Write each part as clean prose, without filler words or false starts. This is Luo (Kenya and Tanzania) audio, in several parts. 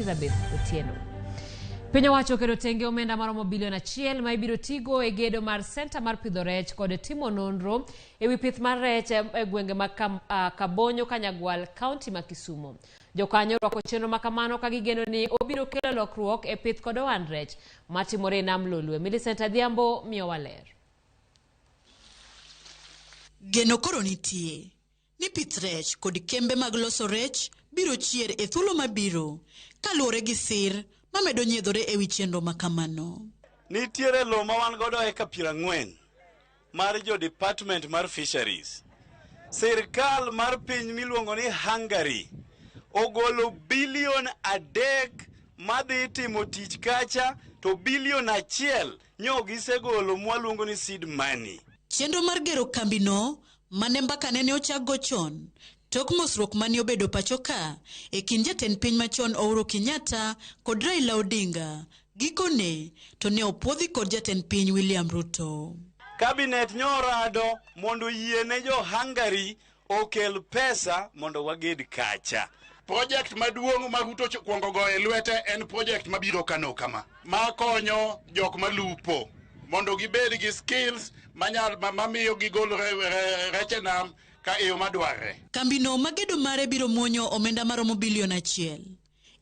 Elizabeth Otieno. Piny owacho oketo tenge omenda maromo bilion achiel ma ibiro tigo e gedo mar senta mar pidho rech kod timo nonro e wi pith mar rech e gwenge mag Kabonyo Kanyagwal, kaunti ma Kisumu. Jokanyo orwako chenro ma kamano ka gigeno ni obiro kelo lokruok e pith kod ohand rech matimore e nam Lolwe. Millicent Adhiambo miyowa ler. Geno koro nitie ni pith rech kod kembe mag loso rech biro chier e thuolo mabiro kaluwore gi sir mamedo nyiedhore e wi chenro ma kamano. Nitiere lowo ma wan godo eka 40 mar jo Department mar Fisheries. Sirkal mar piny miluongo ni Hungary ogolo bilion 3 madhi timo tich kacha to bilion 1 nyo gisegolo mwaluongo ni seed money. Chenro mar gero kambino mane mbaka nene ochak go chon tok mosruok mane obedo pacho ka e kind jatend piny machon Uhuru Kenyatta kod Raila Odinga gikone to ne opuodhi kod jatend piny William Ruto. Cabinet nyorado mondo oyie ne jo Hungary okel pesa mondo waged kacha. Project maduong' ma Ruto kuongo goyo e lwete en project mabiro kano kama ma konyo jok malupo mondo gibed gi skills manyal mamiyo gigol rech e nam ka e yo madwarre. Kambino ma gedo mare biro muonyo omenda maromo bilion 1.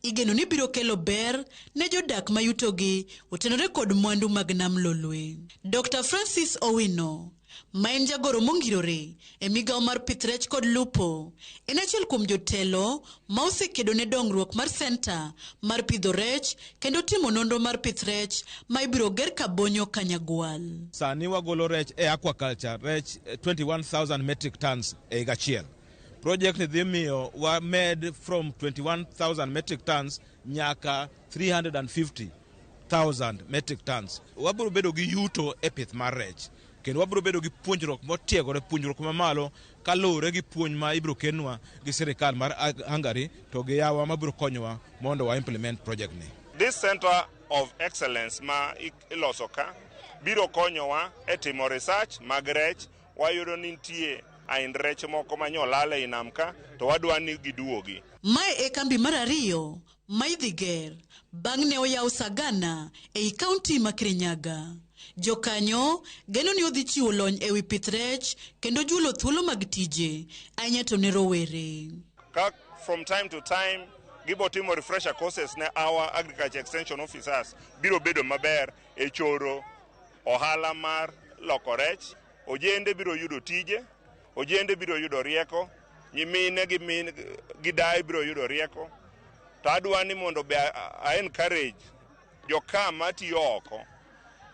Igeno ni biro kelo ber ne jodak ma yutogi otenore kod mwandu mag nam Lolwe. Dr. Francis Owino, ma en jagoro mongirore e migawo mar pith rech kod lupo, en achiel kuom jotelo ma osekedo ne dongruok mar senta mar pidho rech kendo timo nonro mar pith rech ma ibiro ger Kabonyo Kanyagwal. Sani wagolo rech e aquaculture, rech 21,000 metric tons e higa achiel. Project ni dhi miyo wamed from 21,000 metric tons nyaka 350,000 metric tons. Wabiro bedo gi yuto e pith mar rech kendo wabiro bedo gi puonjruok motiegore, puonjruok mamalo kaluwore gi puonj ma ibiro kelnwa gi sirikal mar Hungary to gi yawa mabiro konyowa mondo wa implement project ni. This center of excellence ma iloso ka biro konyowa e timo research mag rech. Wayudo ni nitie aind rech moko ma nyolal ei nam ka to wadwa ni giduogi. Mae e kambi mar ariyo ma idhi ger bang' ne oyaw Sagana ei kaunti ma Kirinyaga. Jokanyo geno ni odhi chiwo lony e wi pith rech kendo juolo thuolo mag tije ahinya to ne rowere. Ka from time to time gibo timo refresher courses ne our agriculture extension officers biro bedo maber e choro ohala mar loko rech. Ojende biro yudo tije, ojende biro yudo rieko, nyimine gi min gi daye biro yudo rieko. To adwa ni mondo be a encourage joka matiyo oko.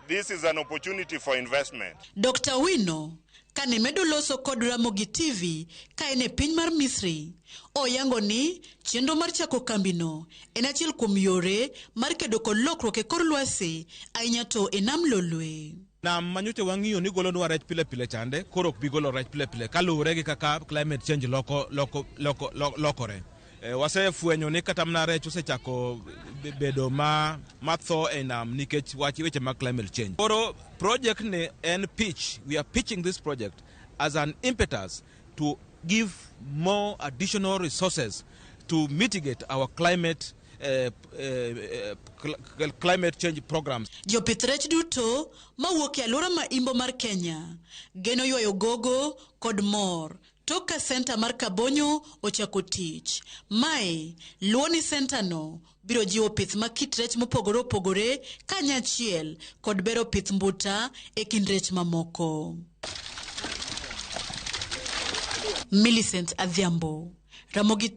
This is an opportunity for investment. Dr. Wino kane medo loso kod Ramogi TV ka en e piny mar Misri, oyango ni chenro mar chako kambino en achiel kuom yore mar kedo kod lokruok e kor lwasi ahinya to e nam Lolwe. Nam manyocha wang'iyo ni golonwa rech pile pile chande, koro ok bi golo rech pile pile kaluwore gi kaka climate change loko, loko, loko, lokore. Wasefwenyo ni kata mana rech osechako bedo ma tho e nam nikech wach weche mag climate change. Koro project ni en pitch. We are pitching this project as an impetus to give more additional resources to mitigate our climate change programs. Jopith rech duto mawuok e alwora ma imbo mar Kenya geno ywayo gogo kod mor tok ka senta mar Kabonyo ochako tich. Mae luwo ni senta no biro jiwo pith ma kit rech mopogore opogore kanyachiel kod bero pith mbuta e kind rech mamoko. Millicent Adhiambo, Ramogi.